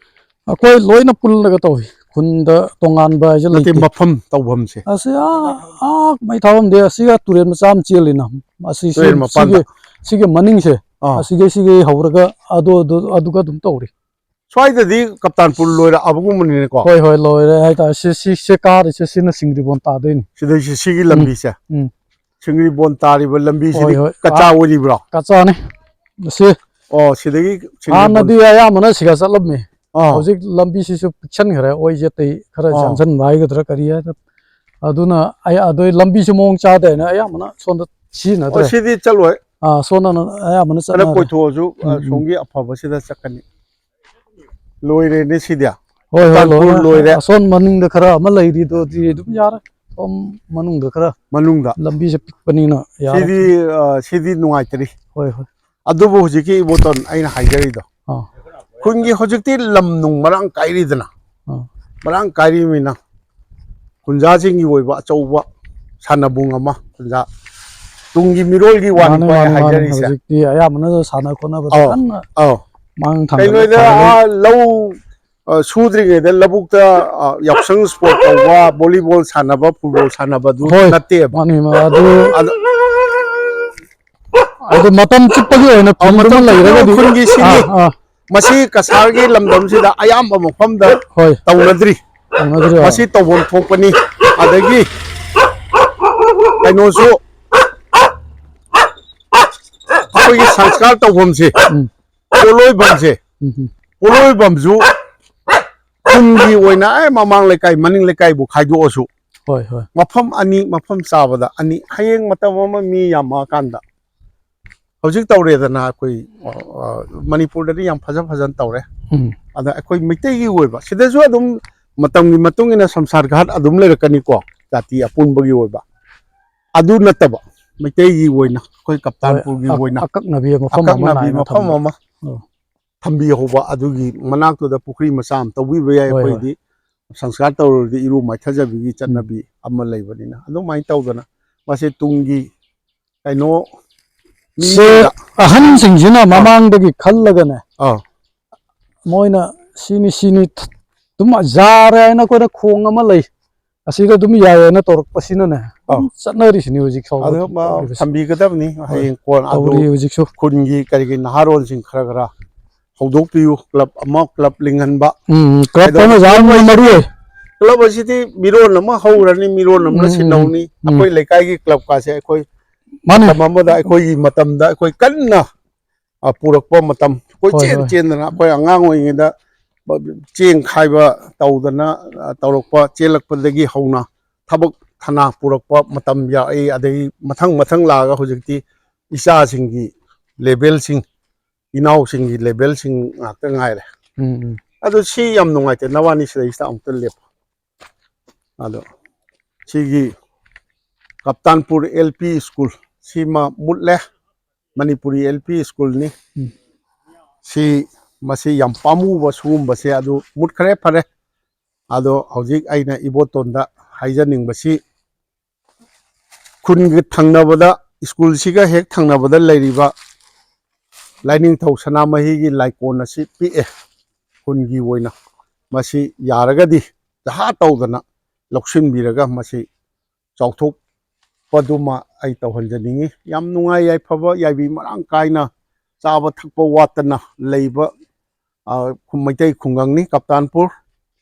ꯑꯩꯈꯣꯏ ꯂꯣꯏꯅ ꯄꯨꯜꯂꯒ ꯇꯧꯏ꯫ ꯈꯨꯟꯗ ꯇꯣꯉꯥꯟꯕ ꯍꯥꯏꯁꯦ ꯅꯠꯇꯦ, ꯂꯩꯇꯦ꯫ ꯃꯐꯝ ꯇꯧꯐꯝꯁꯦ꯫ ꯑꯁꯤ ꯑꯥ, ꯑꯥ, ꯃꯩ ꯊꯥꯐꯝꯗꯤ ꯑꯁꯤꯒ ꯇꯨꯔꯦꯜ ꯃꯆꯥ ꯑꯃ ꯆꯦꯜꯂꯤꯅ꯫ ꯑꯁꯤ ꯁꯤ-, ꯇꯨꯔꯦꯜ ꯃꯄꯥꯟꯗ꯫ ꯁꯤꯒꯤ, ꯁꯤꯒꯤ ꯃꯅꯤꯡꯁꯦ, ꯑꯥ꯫ ꯑꯁꯤꯒꯩ, ꯁꯤꯒꯩ ꯍꯧꯔꯒ ꯑꯗꯨ, ꯑꯗꯨ, ꯑꯗꯨꯒ ꯑꯗꯨꯝ ꯇꯧꯔꯤ꯫ ꯁ꯭ꯋꯥꯏꯗꯗꯤ ꯀꯞꯇꯥꯟꯄꯨꯔ ꯂꯣꯏꯔꯛꯑꯕꯒꯨꯝꯕꯅꯤꯅꯦꯀꯣ? ꯍꯣꯏ, ꯍꯣꯏ, ꯂꯣꯏꯔꯦ ꯍꯥꯏꯇꯥꯔꯦ꯫ ꯁꯤ, ꯁꯤ, ꯁꯤ ꯀꯥꯔꯤꯁꯦ, ꯁꯤꯅ ꯁꯤꯡꯒ꯭ꯔꯤꯕꯣꯟ ꯇꯥꯗꯣꯏꯅꯤ꯫ ꯁꯤꯗꯩꯁꯤ, ꯁꯤꯒꯤ ꯎꯝ, ꯂꯝꯕꯤꯁꯦ? ꯎꯝ꯫ ꯁꯤꯡꯒ꯭ꯔꯤꯕꯣꯟ ꯇꯥꯔꯤꯕ ꯂꯝꯕꯤꯁꯤꯗꯤ ꯍꯣꯏ, ꯍꯣꯏ꯫ ꯀꯆꯥ ꯑꯥ, ꯑꯣꯏꯔꯤꯕ꯭ꯔꯣ? ꯀꯆꯥꯅꯤ꯫ ꯁꯤ ꯑꯣ, ꯁꯤꯗꯒꯤ ꯁꯤꯡꯒ꯭ꯔꯤꯕꯣꯟ ꯍꯥꯟꯅꯗꯤ ꯑꯌꯥꯝꯕꯅ ꯁꯤꯒ ꯆꯠꯂꯝꯃꯤ꯫ ꯑꯥ꯫ ꯍꯧꯖꯤꯛ ꯂꯝꯕꯤꯁꯤꯁꯨ ꯄꯤꯛꯁꯟꯈ꯭ꯔꯦ꯫ ꯑꯣꯏ ꯌꯦꯠꯇꯩ ꯈꯔ ꯑꯥ꯫ ꯆꯪꯁꯟꯕ ꯍꯥꯏꯒꯗ꯭ꯔꯥ ꯀꯔꯤ ꯍꯥꯏꯗ꯭ꯔꯥ꯫ ꯑꯗꯨꯅ ꯑꯩ, ꯑꯗꯨꯏ ꯂꯝꯕꯤꯁꯨ ꯃꯑꯣꯡ ꯆꯥꯗꯦꯅ ꯑꯌꯥꯝꯕꯅ ꯁꯣꯝꯗ ꯑꯣ, ꯁꯤꯖꯤꯟꯅꯗ꯭ꯔꯦ꯫ ꯁꯤꯗꯤ ꯆꯠꯂꯣꯏ꯫ ꯑꯥ, ꯁꯣꯝꯗꯅ ꯑꯌꯥꯝꯕꯅ ꯈꯔ ꯆꯠꯅꯔꯦ꯫ ꯀꯣꯏꯊꯣꯛꯑꯁꯨ, ꯑ, ꯎꯝ, ꯎꯝ꯫ ꯁꯣꯝꯒꯤ ꯑꯐꯕꯁꯤꯗ ꯆꯠꯀꯅꯤ꯫ ꯂꯣꯏꯔꯦꯅꯦ ꯁꯤꯗꯤ꯫ ꯍꯣꯏ, ꯍꯣꯏ, ꯆꯨꯔꯆꯥꯟꯄꯨꯔ ꯂꯣꯏꯔꯦ꯫ ꯂꯣꯏꯔꯦ꯫ ꯑꯁꯣꯝ ꯃꯅꯤꯡꯗ ꯈꯔ ꯑꯃ ꯂꯩꯔꯤꯗꯨꯗꯤ ꯑꯗꯨꯝ ꯌꯥꯔꯦ꯫ ꯁꯣꯝ ꯃꯅꯨꯡꯗ ꯈꯔ ꯃꯅꯨꯡꯗ꯫ ꯂꯝꯕꯤꯁꯦ ꯄꯤꯛꯄꯅꯤꯅ ꯌꯥꯔꯦ꯫ ꯁꯤꯗꯤ, ꯑ, ꯁꯤꯗꯤ ꯅꯨꯡꯉꯥꯏꯇ꯭ꯔꯤ꯫ ꯍꯣꯏ, ꯍꯣꯏ꯫ ꯑꯗꯨꯕꯨ ꯍꯧꯖꯤꯛꯀꯤ ꯏꯕꯣꯇꯣꯟ ꯑꯩꯅ ꯍꯥꯏꯖꯔꯤꯗꯣ, ꯑꯥ꯫ ꯈꯨꯟꯒꯤ ꯍꯧꯖꯤꯛꯇꯤ ꯂꯝ ꯅꯨꯡ ꯃꯔꯥꯡ ꯀꯥꯏꯔꯤꯗꯅ, ꯑꯥ꯫ ꯃꯔꯥꯡ ꯀꯥꯏꯔꯤꯕꯅꯤꯅ ꯈꯨꯟꯖꯥꯁꯤꯡꯒꯤ ꯑꯣꯏꯕ ꯑꯆꯧꯕ ꯁꯥꯟꯅꯕꯨꯡ ꯑꯃ, ꯈꯨꯟꯖꯥ ꯇꯨꯡꯒꯤ ꯃꯤꯔꯣꯜꯒꯤ ꯋꯥꯅꯤꯀꯣ ꯑꯩ ꯍꯥꯏꯖꯔꯤꯁꯦ꯫ ꯍꯧꯖꯤꯛꯇꯤ ꯑꯌꯥꯝꯕꯅ ꯁꯥꯟꯅ ꯈꯣꯠꯅꯕꯗ ꯀꯟꯅ ꯃꯥꯡ ꯊꯥꯡꯒꯠꯂꯦ꯫ ꯀꯩꯅꯣꯗ ꯂꯧ ꯁꯨꯗ꯭ꯔꯤꯉꯩꯗ ꯂꯧꯕꯨꯛꯇ ꯌꯥꯎꯁꯪ ꯏꯁꯄꯣꯔꯠ ꯇꯧꯕ, ꯚꯣꯂꯤꯕꯣꯜ ꯁꯥꯟꯅꯕ, ꯐꯨꯠꯕꯣꯜ ꯁꯥꯟꯅꯕꯗꯨ ꯅꯠꯇꯦꯕ꯫ ꯑꯗꯨ ꯃꯇꯝ ꯆꯨꯞꯄꯒꯤ ꯑꯣꯏꯅ ꯐꯤꯜꯗ ꯑꯃ ꯂꯩꯔꯒꯗꯤ, ꯈꯨꯟꯒꯤ ꯁꯤꯅꯤ꯫ ꯃꯁꯤ ꯀꯁꯥꯔꯒꯤ ꯂꯝꯗꯝꯁꯤꯗ ꯑꯌꯥꯝꯕ ꯃꯐꯝꯗ ꯇꯧꯅꯗ꯭ꯔꯤ꯫ ꯃꯁꯤ ꯇꯧꯐꯝ ꯊꯣꯛꯄꯅꯤ꯫ ꯑꯗꯒꯤ ꯀꯩꯅꯣꯁꯨ, ꯑꯩꯈꯣꯏꯒꯤ ꯁꯪꯁꯀꯥꯔ ꯇꯧꯐꯝꯁꯦ, ꯄꯣꯠꯂꯣꯏꯐꯝꯁꯦ, ꯄꯣꯠꯂꯣꯏꯐꯝꯁꯨ ꯈꯨꯟꯒꯤ ꯑꯣꯏꯅ ꯑꯦ ꯃꯃꯥꯡ ꯂꯩꯀꯥꯏ ꯃꯅꯤꯡ ꯂꯩꯀꯥꯏꯕꯨ ꯈꯥꯏꯗꯣꯛꯑꯁꯨ, ꯍꯣꯏ ꯍꯣꯏ꯫ ꯃꯐꯝ ꯑꯅꯤ, ꯃꯐꯝ ꯆꯥꯕꯗ ꯑꯅꯤ, ꯍꯌꯦꯡ ꯃꯇꯝ ꯑꯃ ꯃꯤ ꯌꯥꯝꯃꯛꯑꯀꯥꯟꯗ ꯍꯧꯖꯤꯛ ꯇꯧꯔꯦꯗꯅ ꯑꯩꯈꯣꯏ, ꯑ, ꯑ, ꯃꯅꯤꯄꯨꯔꯗꯗꯤ ꯌꯥꯝ ꯐꯖ ꯐꯖꯅ ꯇꯧꯔꯦ꯫ ꯎꯝ꯫ ꯑꯗ ꯑꯩꯈꯣꯏ ꯃꯩꯇꯩꯒꯤ ꯑꯣꯏꯕ ꯁꯤꯗꯁꯨ ꯑꯗꯨꯝ ꯃꯇꯝꯒꯤ ꯃꯇꯨꯡ ꯏꯟꯅ ꯁꯝꯁꯥꯔ ꯘꯥꯠ ꯑꯗꯨꯝ ꯂꯩꯔꯛꯀꯅꯤꯀꯣ, ꯖꯥꯇꯤ ꯑꯄꯨꯟꯕꯒꯤ ꯑꯣꯏꯕ꯫ ꯑꯗꯨ ꯅꯠꯇꯕ ꯃꯩꯇꯩꯒꯤ ꯑꯣꯏꯅ ꯑꯩꯈꯣꯏ ꯀꯞꯇꯥꯟꯄꯨꯔꯒꯤ ꯑꯛ-, ꯑꯣꯏꯅ ꯑꯀꯛꯅꯕꯤ ꯃꯐꯝ ꯑꯀꯛꯅꯕꯤ ꯑꯃ ꯅꯥꯏꯅ ꯃꯐꯝ ꯊꯝꯕ꯫ ꯑꯃ ꯑꯣ꯫ ꯊꯝꯕꯤꯍꯧꯕ, ꯑꯗꯨꯒꯤ ꯃꯅꯥꯛꯇꯨꯗ ꯄꯨꯈ꯭ꯔꯤ ꯃꯆꯥ ꯑꯃ ꯇꯧꯕꯤꯕ ꯌꯥꯏ꯫ ꯍꯣꯏ, ꯍꯣꯏ꯫ ꯑꯩꯈꯣꯏꯗꯤ ꯁꯪꯁꯀꯥꯔ ꯇꯧꯔꯨꯔꯗꯤ ꯏꯔꯨ ꯃꯥꯏꯊꯖꯕꯤꯒꯤ ꯆꯠꯅꯕꯤ ꯑꯃ ꯂꯩꯕꯅꯤꯅ, ꯑꯗꯨꯃꯥꯏꯅ ꯇꯧꯗꯅ ꯃꯁꯤ ꯇꯨꯡꯒꯤ ꯀꯩꯅꯣ ꯁꯦ ꯃꯤꯁꯤꯡꯗ ꯑꯍꯟꯁꯤꯡꯁꯤꯅ ꯑꯥ꯫ ꯃꯃꯥꯡꯗꯒꯤ ꯈꯜꯂꯒꯅꯦ, ꯑꯥ꯫ ꯃꯣꯏꯅ ꯁꯤꯅꯤ ꯁꯤꯅꯤ ꯑꯗꯨꯝ ꯌꯥꯔꯦ ꯍꯥꯏꯅ ꯑꯩꯈꯣꯏꯅ ꯈꯣꯡ ꯑꯃ ꯂꯩ, ꯑꯁꯤꯗ ꯑꯗꯨꯝ ꯌꯥꯏ ꯍꯥꯏꯅ ꯇꯧꯔꯛꯄꯁꯤꯅꯅꯦ ꯑꯗꯨꯝ ꯑꯥ꯫ ꯆꯠꯅꯔꯤꯁꯤꯅꯤ ꯍꯧꯖꯤꯛ ꯐꯥꯎꯕ ꯑꯗꯨ ꯃ-, ꯇꯧꯔꯤꯕꯁꯦ꯫ ꯊꯝꯕꯤꯒꯗꯕꯅꯤ꯫ ꯍꯣꯏ꯫ ꯍꯌꯦꯡ ꯀꯣꯟ ꯑꯗꯨ ꯇꯧꯔꯤ ꯍꯧꯖꯤꯛꯁꯨ꯫ ꯈꯨꯟꯒꯤ ꯀꯔꯤꯒꯤ ꯅꯍꯥꯔꯣꯜꯁꯤꯡ ꯈꯔ ꯈꯔ ꯍꯧꯗꯣꯛꯄꯤꯌꯨ꯫ ꯀ꯭ꯂꯕ ꯑꯃ, ꯀ꯭ꯂꯕ ꯂꯤꯡꯍꯟꯕ꯫ ꯎꯝ, ꯀ꯭ꯂꯕ ꯀꯩꯗꯧꯕ? ꯑꯃ ꯌꯥꯝꯅ ꯃꯔꯨ ꯑꯣꯏ꯫ ꯀ꯭ꯂꯕ ꯑꯁꯤꯗꯤ ꯃꯤꯔꯣꯟ ꯑꯃ ꯍꯧꯔꯅꯤ, ꯃꯤꯔꯣꯟ ꯑꯃꯅ ꯎꯝ, ꯎꯝ, ꯁꯤꯟꯍꯧꯅꯤ꯫ ꯎꯝ꯫ ꯑꯩꯈꯣꯏ ꯂꯩꯀꯥꯏꯒꯤ ꯀ꯭ꯂꯕꯀꯥꯁꯦ ꯑꯩꯈꯣꯏ ꯃꯥꯅꯦ꯫ ꯃꯇꯝ ꯑꯃꯗ ꯑꯩꯈꯣꯏꯒꯤ ꯃꯇꯝꯗ ꯑꯩꯈꯣꯏ ꯀꯟꯅ, ꯑ, ꯄꯨꯔꯛꯄ ꯃꯇꯝ, ꯑꯩꯈꯣꯏ ꯍꯣꯏ, ꯆꯦꯟ ꯍꯣꯏ꯫ ꯆꯦꯟꯗꯅ ꯑꯩꯈꯣꯏ ꯑꯉꯥꯡ ꯑꯣꯏꯔꯤꯉꯩꯗ ꯆꯦꯡ ꯈꯥꯏꯕ ꯇꯧꯗꯅ, ꯑ, ꯇꯧꯔꯛꯄ, ꯆꯦꯜꯂꯛꯄꯗꯒꯤ ꯍꯧꯅ ꯊꯕꯛ ꯊꯅꯥ ꯄꯨꯔꯛꯄ ꯃꯇꯝ ꯌꯥꯎꯔꯛꯏ꯫ ꯑꯗꯒꯤ ꯃꯊꯪ ꯃꯊꯪ ꯂꯥꯛꯑꯒ ꯍꯧꯖꯤꯛꯇꯤ ꯏꯆꯥꯁꯤꯡꯒꯤ ꯂꯦꯕꯦꯜꯁꯤꯡ, ꯏꯅꯥꯎꯁꯤꯡꯒꯤ ꯂꯦꯕꯦꯜꯁꯤꯡ ꯉꯥꯛꯇ ꯉꯥꯏꯔꯦ꯫ ꯎꯝ, ꯎꯝ꯫ ꯑꯗꯨ ꯁꯤ ꯌꯥꯝ ꯅꯨꯡꯉꯥꯏꯇꯦ, ꯅꯕꯥꯅꯤ ꯁꯤꯗꯩꯁꯤꯗ ꯑꯃꯨꯛꯇ ꯂꯦꯞꯄꯣ꯫ ꯑꯗꯣ ꯁꯤꯒꯤ ꯀꯞꯇꯥꯟꯄꯨꯔ ꯑꯦꯜ ꯄꯤ ꯁ꯭ꯀꯨꯜ ꯁꯤꯃ ꯃꯨꯠꯂꯦ, ꯃꯅꯤꯄꯨꯔꯤ ꯑꯦꯜ ꯄꯤ ꯁ꯭ꯀꯨꯜꯅꯤ꯫ ꯎꯝ꯫ ꯁꯤ, ꯃꯁꯤ ꯌꯥꯝ ꯄꯥꯝꯃꯨꯕ ꯁꯤꯒꯨꯝꯕꯁꯦ, ꯑꯗꯨ ꯃꯨꯠꯈ꯭ꯔꯦ, ꯐꯔꯦ꯫ ꯑꯗꯣ ꯍꯧꯖꯤꯛ ꯑꯩꯅ ꯏꯕꯣꯇꯣꯟꯗ ꯍꯥꯏꯖꯅꯤꯡꯕꯁꯤ, ꯈꯨꯟꯒꯤ ꯊꯪꯅꯕꯗ ꯁ꯭ꯀꯨꯜꯁꯤꯒ ꯍꯦꯛ ꯊꯪꯅꯕꯗ ꯂꯩꯔꯤꯕ ꯂꯥꯏꯅꯤꯡꯊꯧ ꯁꯅꯥꯃꯍꯤꯒꯤ ꯂꯥꯏꯀꯣꯟ ꯑꯁꯤ ꯄꯤꯛꯑꯦ꯫ ꯈꯨꯟꯒꯤ ꯑꯣꯏꯅ ꯃꯁꯤ ꯌꯥꯔꯒꯗꯤ ꯖꯍꯥ ꯇꯧꯗꯅ ꯂꯧꯁꯤꯟꯕꯤꯔꯒ ꯃꯁꯤ ꯆꯥꯎꯊꯣꯛꯄꯗꯨꯃ ꯑꯩ ꯇꯧꯍꯟꯖꯅꯤꯡꯉꯤ꯫ ꯌꯥꯝ ꯅꯨꯡꯉꯥꯏ ꯌꯥꯏꯐꯕ ꯌꯥꯏꯕꯤ ꯃꯔꯥꯡ ꯀꯥꯏꯅ ꯆꯥꯕ ꯊꯛꯄ ꯋꯥꯠꯇꯅ ꯂꯩꯕ, ꯑ, ꯈꯨ-, ꯃꯩꯇꯩ ꯈꯨꯡꯒꯪꯅꯤ ꯀꯞꯇꯥꯟꯄꯨꯔ꯫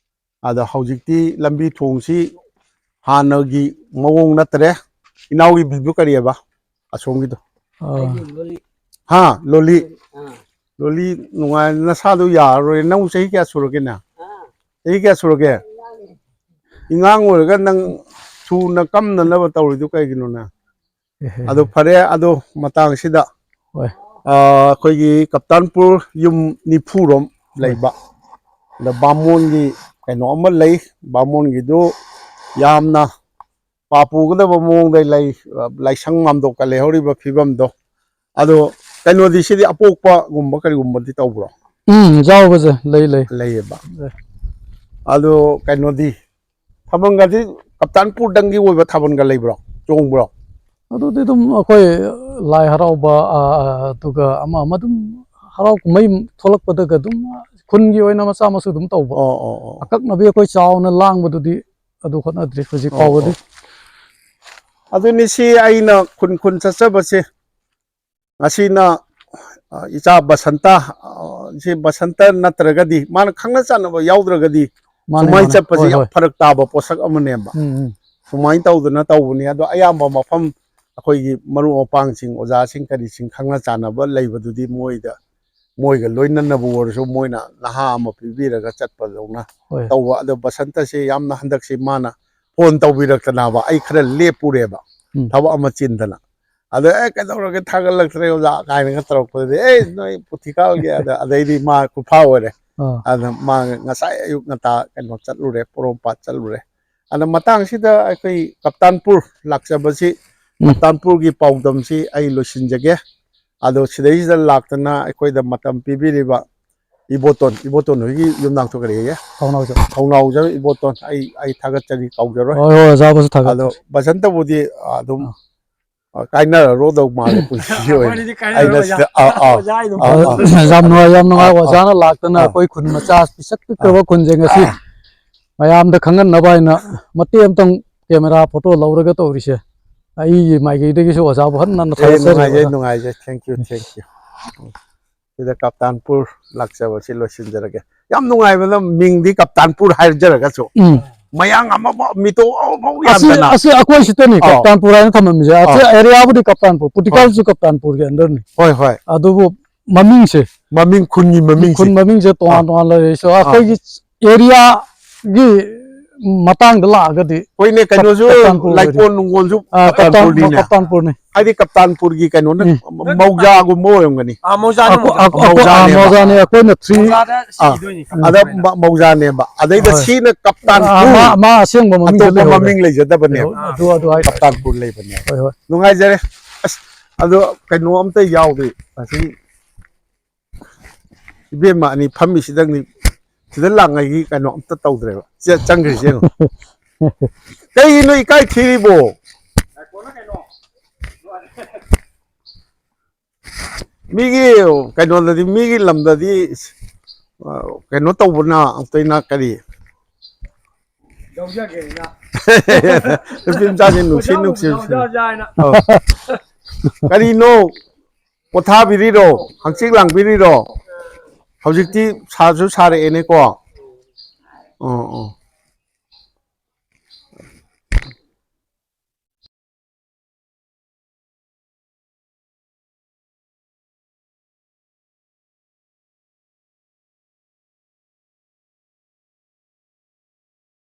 ꯑꯗ ꯍꯧꯖꯤꯛꯇꯤ ꯂꯝꯕꯤ ꯊꯣꯡꯁꯤ ꯍꯥꯟꯅꯒꯤ ꯃꯑꯣꯡ ꯅꯠꯇ꯭ꯔꯦ꯫ ꯏꯅꯥꯎꯒꯤ ꯃꯤꯡꯗꯨ ꯀꯔꯤꯑꯕ? ꯑꯁꯣꯝꯒꯤꯗꯣ꯫ ꯑꯥ꯫ ꯍꯥ, ꯂꯣꯂꯤ꯫ ꯑꯥ꯫ ꯂꯣꯂꯤ, ꯅꯨꯡꯉꯥꯏ, ꯅꯁꯥꯗꯣ ꯌꯥꯔꯔꯣꯏ꯫ ꯅꯪ ꯆꯍꯤ ꯀꯌꯥ ꯁꯨꯔꯒꯦꯅꯦ? ꯆꯍꯤ ꯀꯌꯥ ꯁꯨꯔꯒꯦ? ꯑꯉꯥꯡ ꯑꯣꯏꯔꯒ ꯅꯪ ꯊꯨꯅ ꯀꯝꯅꯅꯕ ꯇꯧꯔꯤꯗꯨ ꯀꯩꯒꯤꯅꯣꯅꯦ? ꯑꯗꯨ ꯐꯔꯦ, ꯑꯗꯨ ꯃꯇꯥꯡꯁꯤꯗ, ꯍꯣꯏ꯫ ꯑ, ꯑꯩꯈꯣꯏꯒꯤ ꯀꯞꯇꯥꯟꯄꯨꯔ ꯌꯨꯝ ꯅꯤꯐꯨꯔꯣꯝ ꯍꯣꯏ꯫ ꯂꯩꯕ, ꯑꯗ ꯕꯥꯃꯣꯟꯒꯤ ꯀꯩꯅꯣ ꯑꯃ ꯂꯩ꯫ ꯕꯥꯃꯣꯟꯒꯤꯗꯨ ꯌꯥꯝꯅ ꯄꯥꯞ ꯄꯨꯒꯗꯕ ꯃꯑꯣꯡꯗ ꯂꯩ, ꯂꯥꯏꯁꯪ ꯃꯥꯝꯗꯣꯞꯀ ꯂꯩꯍꯧꯔꯤꯕ ꯐꯤꯕꯝꯗꯣ꯫ ꯑꯗꯣ ꯀꯩꯅꯣꯗꯤ, ꯁꯤꯗꯤ ꯑꯄꯣꯛꯄꯒꯨꯝꯕ ꯀꯔꯤꯒꯨꯝꯕꯗꯤ ꯇꯧꯕ꯭ꯔꯣ? ꯎꯝ, ꯌꯥꯎꯕꯁꯦ ꯂꯩ, ꯂꯩ꯫ ꯂꯩꯌꯦꯕ꯫ ꯂꯩ꯫ ꯑꯗꯣ ꯀꯩꯅꯣꯗꯤ, ꯊꯥꯕꯜꯒꯗꯤ ꯀꯞꯇꯥꯟꯄꯨꯔꯗꯪꯒꯤ ꯑꯣꯏꯕ ꯊꯥꯕꯜꯒ ꯂꯩꯕ꯭ꯔꯣ? ꯆꯣꯡꯕ꯭ꯔꯣ? ꯑꯗꯨꯗꯤ ꯑꯗꯨꯝ ꯑꯩꯈꯣꯏ ꯂꯥꯏ ꯍꯔꯥꯎꯕ, ꯑ, ꯑ, ꯑꯗꯨꯒ ꯑꯃ ꯑꯃ ꯑꯗꯨꯝ ꯍꯔꯥꯎ ꯀꯨꯝꯍꯩ ꯊꯣꯛꯂꯛꯄꯗꯒ ꯑꯗꯨꯝ ꯈꯨꯟꯒꯤ ꯑꯣꯏꯅ ꯃꯆꯥ ꯃꯁꯨ ꯑꯗꯨꯝ ꯇꯧꯕ꯫ ꯑꯣ, ꯑꯣ, ꯑꯣ꯫ ꯑꯀꯛꯅꯕꯤ ꯑꯩꯈꯣꯏ ꯆꯥꯎꯅ ꯂꯥꯡꯕꯗꯨꯗꯤ ꯑꯗꯨ ꯍꯣꯠꯅꯗ꯭ꯔꯤ ꯍꯧꯖꯤꯛ ꯑꯣ, ꯐꯥꯎꯕꯗꯤ꯫ ꯑꯣ꯫ ꯑꯗꯨꯅꯤ, ꯁꯤ ꯑꯩꯅ ꯈꯨꯟ ꯈꯨꯟ ꯆꯠꯆꯕꯁꯦ, ꯉꯁꯤꯅ, ꯑ, ꯏꯆꯥ ꯕꯁꯟꯇ, ꯑ, ꯁꯤ ꯕꯁꯟꯇ ꯅꯠꯇ꯭ꯔꯒꯗꯤ, ꯃꯥꯅ ꯈꯪꯅ ꯆꯥꯟꯅꯕ ꯌꯥꯎꯗ꯭ꯔꯒꯗꯤ ꯃꯥꯅꯦ, ꯁꯨꯃꯥꯏꯅ ꯃꯥꯅꯦ꯫ ꯆꯠꯄꯁꯤ ꯍꯣꯏ, ꯌꯥꯝ ꯍꯣꯏ꯫ ꯐꯔꯛ ꯇꯥꯕ ꯄꯣꯠꯁꯛ ꯑꯃꯅꯦꯕ꯫ ꯎꯝ, ꯎꯝ꯫ ꯁꯨꯃꯥꯏꯅ ꯇꯧꯗꯅ ꯇꯧꯕꯅꯤ꯫ ꯑꯗꯣ ꯑꯌꯥꯝꯕ ꯃꯐꯝ ꯑꯩꯈꯣꯏꯒꯤ ꯃꯔꯨꯞ ꯃꯄꯥꯡꯁꯤꯡ, ꯑꯣꯖꯥꯁꯤꯡ, ꯀꯔꯤꯁꯤꯡ ꯈꯪꯅ ꯆꯥꯟꯅꯕ ꯂꯩꯕꯗꯨꯗꯤ ꯃꯣꯏꯗ, ꯃꯣꯏꯒ ꯂꯣꯏꯅꯅꯕ ꯑꯣꯏꯔꯁꯨ ꯃꯣꯏꯅ ꯅꯍꯥ ꯑꯃ ꯄꯤꯕꯤꯔꯒ ꯆꯠꯄꯗꯧꯅ ꯍꯣꯏ꯫ ꯇꯧꯕ꯫ ꯑꯗꯣ ꯕꯁꯟꯇꯁꯦ ꯌꯥꯝꯅ ꯍꯟꯗꯛꯁꯦ ꯃꯥꯅ ꯐꯣꯟ ꯇꯧꯕꯤꯔꯛꯇꯅꯕ, ꯑꯩ ꯈꯔ ꯂꯦꯞꯄꯨꯔꯦꯕ ꯎꯝ꯫ ꯊꯕꯛ ꯑꯃ ꯆꯤꯟꯗꯅ꯫ ꯑꯗ, "ꯑꯦ, ꯀꯩꯗꯧꯔꯒꯦ, ꯊꯥꯒꯠꯂꯛꯇ꯭ꯔꯦ ꯑꯣꯖꯥ?" ꯀꯥꯏꯅꯒ ꯇꯧꯔꯛꯄꯗꯗꯤ, "ꯑꯦ, ꯅꯣꯏ ꯄꯨꯊꯤꯀꯥꯜꯒꯤ", ꯑꯗ, ꯑꯗꯩꯗꯤ ꯃꯥ ꯈꯨꯐꯥ ꯑꯣꯏꯔꯦ꯫ ꯑꯥ꯫ ꯑꯗ ꯃꯥ ꯉꯁꯥꯏ ꯑꯌꯨꯛ ꯉꯟꯇꯥ ꯀꯩꯅꯣ ꯆꯠꯂꯨꯔꯦ, ꯄꯣꯔꯣꯝꯄꯥꯠ ꯆꯠꯂꯨꯔꯦ꯫ ꯑꯗ ꯃꯇꯥꯡꯁꯤꯗ ꯑꯩꯈꯣꯏ ꯀꯞꯇꯥꯟꯄꯨꯔ ꯂꯥꯛꯆꯕꯁꯤ, ꯎꯝ꯫ ꯀꯞꯇꯥꯟꯄꯨꯔꯒꯤ ꯄꯥꯎꯗꯝꯁꯤ ꯑꯩ ꯂꯣꯏꯁꯤꯟꯖꯒꯦ꯫ ꯑꯗꯣ ꯁꯤꯗꯩꯁꯤꯗ ꯂꯥꯛꯇꯅ ꯑꯩꯈꯣꯏꯗ ꯃꯇꯝ ꯄꯤꯕꯤꯔꯤꯕ ꯏꯕꯣꯇꯣꯟ, ꯏꯕꯣꯇꯣꯟ ꯍꯣꯏꯒꯤ ꯌꯨꯝꯅꯥꯛꯇꯣ ꯀꯔꯤ ꯍꯥꯏꯒꯦ? ꯊꯧꯅꯥꯎꯖꯝ꯫ ꯊꯧꯅꯥꯎꯖꯝ ꯏꯕꯣꯇꯣꯟ, ꯑꯩ, ꯑꯩ ꯊꯥꯒꯠꯆꯔꯤ, ꯀꯥꯎꯖꯔꯣꯏ꯫ ꯍꯣꯏ, ꯍꯣꯏ, ꯑꯣꯖꯥꯕꯨꯁꯨ ꯊꯥꯒꯠꯆꯔꯤ꯫ ꯑꯗꯣ ꯕꯁꯟꯇꯕꯨꯗꯤ ꯑꯗꯨꯝ ꯑꯥ꯫ ꯑ, ꯀꯥꯏꯅꯔꯔꯣꯏꯗꯧ ꯃꯥꯜꯂꯦ ꯄꯨꯟꯁꯤ ꯑꯣꯏꯅ꯫ ꯑꯩꯈꯣꯏꯅꯤꯗꯤ ꯀꯥꯏꯅꯔꯔꯣꯏ, ꯑꯩꯅ ꯑꯣꯖꯥ꯫ ꯁꯤꯗ ꯑꯥ ꯑꯥ ꯑꯣꯖꯥ ꯑꯩ ꯑꯗꯨꯝ ꯑꯥ, ꯑꯥ꯫ ꯌꯥꯝ ꯅꯨꯡꯉꯥꯏ, ꯌꯥꯝ ꯅꯨꯡꯉꯥꯏ꯫ ꯑꯥ, ꯑꯥ꯫ ꯑꯣꯖꯥꯅ ꯂꯥꯛꯇꯅ ꯑꯥ꯫ ꯑꯩꯈꯣꯏ ꯈꯨꯟ ꯃꯆꯥ ꯄꯤꯁꯛ ꯄꯤꯛꯈ꯭ꯔꯕ ꯈꯨꯟꯁꯦ ꯉꯁꯤ ꯃꯌꯥꯝꯗ ꯈꯪꯍꯟꯅꯕ ꯍꯥꯏꯅ ꯃꯇꯦꯛ ꯑꯃꯇꯪ ꯀꯦꯃꯦꯔꯥ ꯐꯣꯇꯣ ꯂꯧꯔꯒ ꯇꯧꯔꯤꯁꯦ꯫ ꯑꯩꯒꯤ ꯃꯥꯏꯀꯩꯗꯒꯤꯁꯨ ꯑꯣꯖꯥꯕꯨ ꯍꯟꯅ ꯍꯟꯅ ꯑꯦ, ꯅꯨꯡꯉꯥꯏꯖꯩ, ꯊꯥꯒꯠꯆꯔꯤ꯫ ꯅꯨꯡꯉꯥꯏꯖꯩ꯫ Thank you, thank you꯫ ꯁꯤꯗ ꯀꯞꯇꯥꯟꯄꯨꯔ ꯂꯥꯛꯆꯕꯁꯤ ꯂꯣꯏꯁꯤꯟꯖꯔꯒꯦ꯫ ꯌꯥꯝ ꯅꯨꯡꯉꯥꯏꯕꯅ ꯃꯤꯡꯗꯤ ꯀꯞꯇꯥꯟꯄꯨꯔ ꯍꯥꯏꯖꯔꯒꯁꯨ ꯎꯝ꯫ ꯃꯌꯥꯡ ꯑꯃꯐꯥꯎ ꯃꯤꯇꯣꯞ ꯑꯃꯐꯥꯎ ꯑꯁꯤ ꯌꯥꯟꯗꯅ꯫ ꯑꯁꯤ ꯑꯩꯈꯣꯏ ꯁꯤꯗꯅꯤ ꯑꯥ꯫ ꯀꯞꯇꯥꯟꯄꯨꯔ ꯍꯥꯏꯅ ꯊꯝꯃꯝꯃꯤꯁꯦ꯫ ꯑꯁꯤ ꯑꯥ꯫ ꯑꯦꯔꯤꯌꯥꯕꯨꯗꯤ ꯀꯞꯇꯥꯟꯄꯨꯔ, ꯄꯨꯇꯤꯀꯥꯜꯁꯨ ꯀꯞꯇꯥꯟꯄꯨꯔꯒꯤ ꯑꯟꯗꯔꯅꯤ꯫ ꯍꯣꯏ ꯍꯣꯏ꯫ ꯑꯗꯨꯕꯨ ꯃꯃꯤꯡꯁꯦ ꯃꯃꯤꯡ, ꯈꯨꯟꯒꯤ ꯃꯃꯤꯡꯁꯦ꯫ ꯈꯨꯟ ꯃꯃꯤꯡꯁꯦ ꯇꯣꯉꯥꯟ ꯑꯥ꯫ ꯇꯣꯉꯥꯟ ꯂꯩꯔꯁꯨ ꯑꯩꯈꯣꯏꯒꯤ ꯑꯦꯔꯤꯌꯥꯒꯤ ꯃꯇꯥꯡꯗ ꯂꯥꯛꯑꯒꯗꯤ ꯍꯣꯏꯅꯦ, ꯀꯩꯅꯣꯁꯨ ꯀꯞꯇꯥꯟꯄꯨꯔ ꯂꯥꯏꯀꯣꯟ ꯅꯨꯡꯒꯣꯟꯁꯨ ꯑꯥ, ꯀꯞꯇꯥꯟ- ꯀꯞꯇꯥꯟꯄꯨꯔꯅꯤꯅꯦ꯫ ꯀꯞꯇꯥꯟꯄꯨꯔꯅꯤ꯫ ꯍꯥꯏꯗꯤ ꯀꯞꯇꯥꯟꯄꯨꯔꯒꯤ ꯀꯩꯅꯣꯅ ꯎꯝ꯫ ꯃꯧꯖꯥꯒꯨꯝꯕ ꯑꯣꯏꯔꯝꯒꯅꯤ꯫ ꯑꯥ, ꯃꯧꯖꯥꯅꯤ, ꯑꯀꯣ- ꯃꯧꯖꯥ꯫ ꯑꯀꯣ- ꯑꯀꯣ- ꯑꯥ, ꯃꯧꯖꯥꯅꯦꯕ꯫ ꯃꯧꯖꯥꯅꯦ, ꯑꯩꯈꯣꯏꯅ ꯊ꯭ꯔꯤ ꯃꯧꯖꯥꯗ ꯑꯥ꯫ ꯁꯤꯗꯣꯏꯅꯤ꯫ ꯑꯗ ꯃ- ꯃꯧꯖꯥꯅꯦꯕ꯫ ꯑꯗꯩꯗ ꯍꯣꯏ꯫ ꯁꯤꯅ ꯀꯞꯇꯥꯟ ꯑꯥ, ꯄꯨꯔ꯫ ꯃꯥ- ꯃꯥ ꯑꯁꯦꯡꯕ ꯃꯃꯤꯡꯗꯤ ꯑꯇꯣꯞꯄ ꯂꯩꯍꯧꯔꯦ꯫ ꯃꯃꯤꯡ ꯂꯩꯖꯗꯕꯅꯦꯕ꯫ ꯂꯩꯍꯧꯔꯦ꯫ ꯑꯗꯨ ꯑꯗꯨ ꯍꯥꯏ ꯀꯞꯇꯥꯟꯄꯨꯔ ꯂꯩꯕꯅꯦꯕ꯫ ꯍꯣꯏ ꯍꯣꯏ꯫ ꯅꯨꯡꯉꯥꯏꯖꯔꯦ꯫ ꯑꯁ, ꯑꯗꯣ ꯀꯩꯅꯣ ꯑꯝꯇ ꯌꯥꯎꯗꯦ ꯉꯁꯤ꯫ ꯏꯕꯦꯝꯃ ꯑꯅꯤ ꯐꯝꯃꯤꯁꯤꯗꯪꯅꯤ꯫ ꯁꯤꯗ ꯂꯥꯛꯉꯩꯒꯤ ꯀꯩꯅꯣ ꯑꯝꯇ ꯇꯧꯗ꯭ꯔꯦꯕ꯫ ꯆꯦ-, ꯆꯪꯈ꯭ꯔꯤꯁꯦ ꯌꯦꯡꯉꯣ꯫ ꯀꯩꯒꯤꯅꯣ ꯏꯀꯥꯏ ꯊꯤꯔꯤꯕꯣ? ꯃꯤꯒꯤ ꯀꯩꯅꯣꯗꯗꯤ, ꯃꯤꯒꯤ ꯂꯝꯗꯗꯤ, ꯑ, ꯀꯩꯅꯣ ꯇꯧꯕꯅ ꯑꯃꯨꯛꯇꯩꯅ ꯀꯔꯤ? ꯅꯨꯄꯤ ꯃꯆꯥꯁꯦ ꯅꯨꯡꯁꯤ ꯅꯨꯡꯁꯤ꯫ ꯑꯧ꯫ ꯀꯔꯤꯅꯣ? ꯄꯣꯊꯥꯕꯤꯔꯤꯔꯣ? ꯍꯪꯆꯤꯠ ꯂꯥꯡꯕꯤꯔꯤꯔꯣ? ꯍꯧꯖꯤꯛꯇꯤ ꯁꯥꯁꯨ ꯁꯥꯔꯛꯑꯦꯅꯦꯀꯣ꯫ ꯑꯣ, ꯑꯣ꯫